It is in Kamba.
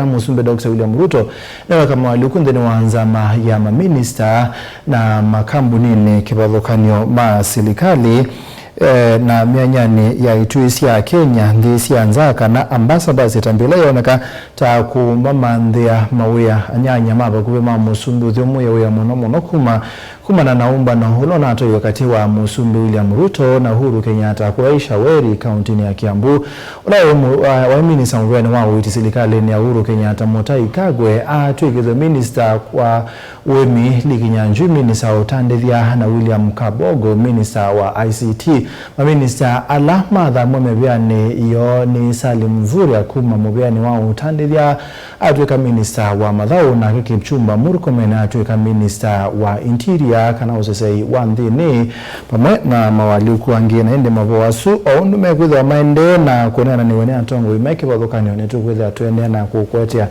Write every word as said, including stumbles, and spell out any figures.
Mũsumbĩ Doctor William Ruto nĩweka moalyũku nthĩnĩ wa nzama ya maminista na makambuninĩ, kĩvathũkany'o ma silikalĩ, eh, na myanyanĩ ya ituĩ sya Kenya, nthĩ sya nza, kana ambassadors, ĩtambya ĩla yoneka ta kũmamanthĩa mawĩa anyanya ma vakuvĩ ma mũsumbĩ ũthyũmũĩe wĩa mũno mũno kuma kumana na ũmbano ũla ũnatwaiwe katĩ wa Mũsumbĩ William Ruto na Uhuru Kenyatta kũla Ishaweri, kauntinĩ ya Kiambu. Ũla waĩ mũ-, wa-, waĩ minista mũvĩanĩ wa ũiiti silikalĩnĩ ya Uhuru Kenyatta, Mutahi Kagwe, atw'ĩkĩthw'e minista wa ũĩmi, Lee Kinyanjui, minista wa ũtandĩthya, na William Kabogo, minista wa I C T. Maminista ala mathamw'e mĩvĩanĩ yoo nĩ Salim Mvurya kuma mũvĩanĩ wa ũtandĩthya, atw'ĩka minista wa mathaũ, nake Kipchumba Murkomen atw'ĩka minista wa interior, kana ũseseĩ wa nthĩnĩ, vamwe na moalyũku angĩ. Na ĩndĩ mavoo asu, o ũndũ mekwĩthĩwa maendee na kũneenanĩw'a nĩ atongoi me kĩvathũkany'o, nĩtũkwĩthĩwa tũendee na kũkũetea